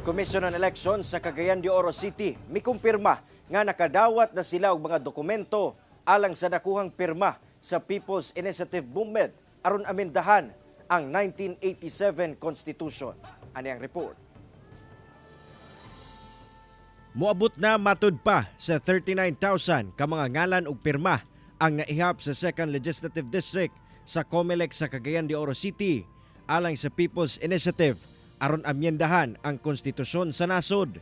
Commission on Elections sa Cagayan de Oro City mikumpirma nga nakadawat na sila og mga dokumento alang sa nakuhang pirma sa People's Initiative Movement aron amendahan ang 1987 Constitution. Ani ang report. Moabot na matud pa sa 39,000 ka mga ngalan og pirma ang naihap sa 2nd Legislative District sa COMELEC sa Cagayan de Oro City alang sa People's Initiative aron amyendahan ang konstitusyon sa nasod.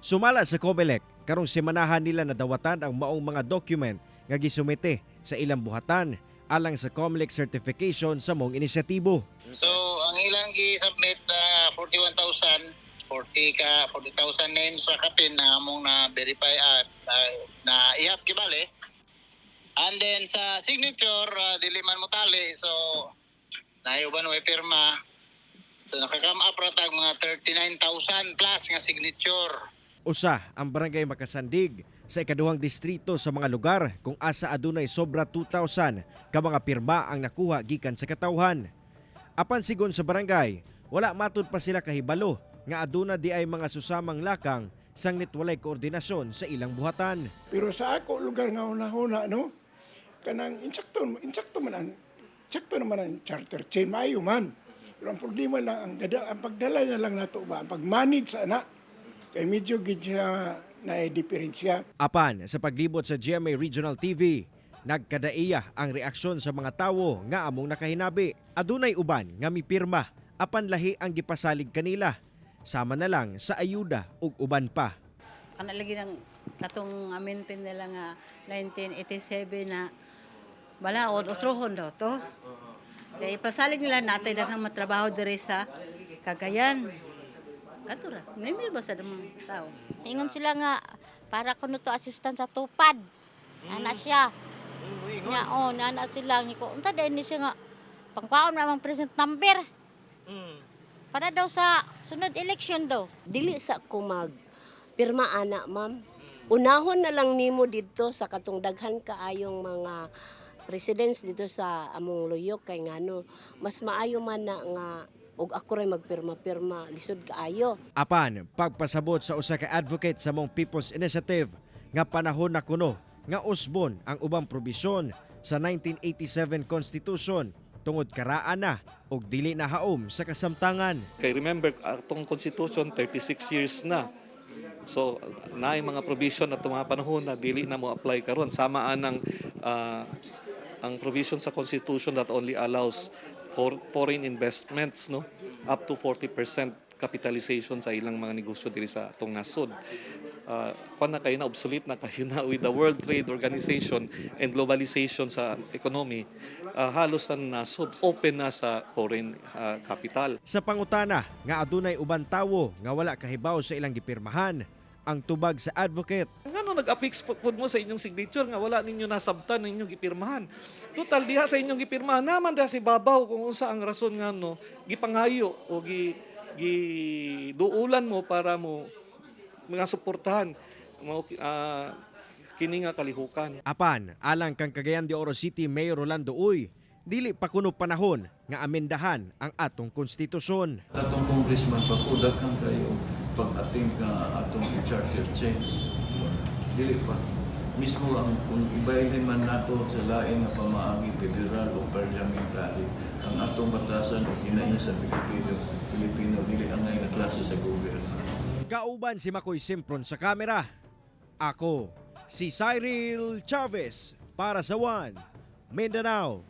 Sumala sa COMELEC, karong semanahan nila nadawatan ang maong mga document nga gisumite sa ilang buhatan alang sa COMELEC certification sa maong inisyatibo. So, ang ilang gi-submit na 41,000, 40 ka 40,000 names sa kapin na among na verify at na ihap gibali. And then sa signature, dili man mo tali, so naay uban way pirma. So naka-come up ra tag mga 39,000 plus nga signature. Usa ang Barangay Makasandig sa ikaduhang distrito sa mga lugar kung asa adunay sobra 2,000 ka mga pirma ang nakuha gikan sa katawhan. Apan sigon sa barangay, wala matud pa sila kahibalo nga aduna di ay mga susamang lakang sangnit walay koordinasyon sa ilang buhatan. Pero sa ako lugar nga una-una, no, kanang insakto insakto man ang sakto naman ang charter chain, maayo man. Pero ang problema lang ang pagdala na lang nato ba, ang pag-manage sa ana kay medyo gid siya na diferensya. Apan sa paglibot sa GMA Regional TV, nagkadaiya ang reaksyon sa mga tawo nga among nakahinabi. Adunay uban nga mipirma apan lahi ang gipasalig kanila. Sama na lang sa ayuda ug uban pa. Kana lagi ng katong amendment nila nga 1987 na balaod utrohon daw to. Kaya ipasalig nila natay daghang matrabaho diri sa Cagayan. Katura, nimir ba sa mga tao? Ingon sila nga para kuno to assistant sa tupad. Ana siya. Nya oh, nana sila ni ko. Unta dai ni siya nga pangpaon na ang present number. Para daw sa sunod election daw. Dili sa ko mag pirma ana, ma'am. Unahon na lang nimo didto sa katong daghan kaayong mga presidents dito sa among luyok, kay ngano mas maayo man na nga og ako ray magpirma-pirma, lisod kaayo. Apan pagpasabot sa usa ka advocate sa maong People's Initiative nga panahon na kuno nga usbon ang ubang probisyon sa 1987 Constitution tungod karaan na ug dili na haom sa kasamtangan. Kay remember, atong constitution 36 years na. So naay mga provision na mga panahon na dili na mo apply karon, sama anang ang provision sa constitution that only allows for foreign investments, no, up to 40% capitalization sa ilang mga negosyo diri sa atong nasod. Kuan na kayo na, obsolete na kayo na with the World Trade Organization and globalization sa economy. Halos na nasod open na sa foreign capital. Sa pangutana nga adunay uban tawo nga wala kahibaw sa ilang gipirmahan, ang tubag sa advocate, Ngano nag-affix pud mo sa inyong signature nga wala ninyo nasabtan ninyong gipirmahan? Total, diha sa inyong gipirmahan naman diha si babaw kung unsa ang rason ngano gipangayo o gi giduulan mo para mo mga suportahan mo kini nga kalihukan. Apan alang kang Cagayan de Oro City Mayor Rolando Uy, dili pa kuno panahon nga amendahan ang atong konstitusyon. Atong congressman, pag daghan kayo pag-attempt nga atong charter change. Dili pa. Mismo ang kung ibaylin man nato sa lain nga pamaagi, federal o parliamentary, ang atong batasan o kinain sa Pilipino dili angay nga klase sa gobyerno. Kauban si Makoy Simpron sa kamera. Ako, si Cyril Chavez para sa One Mindanao.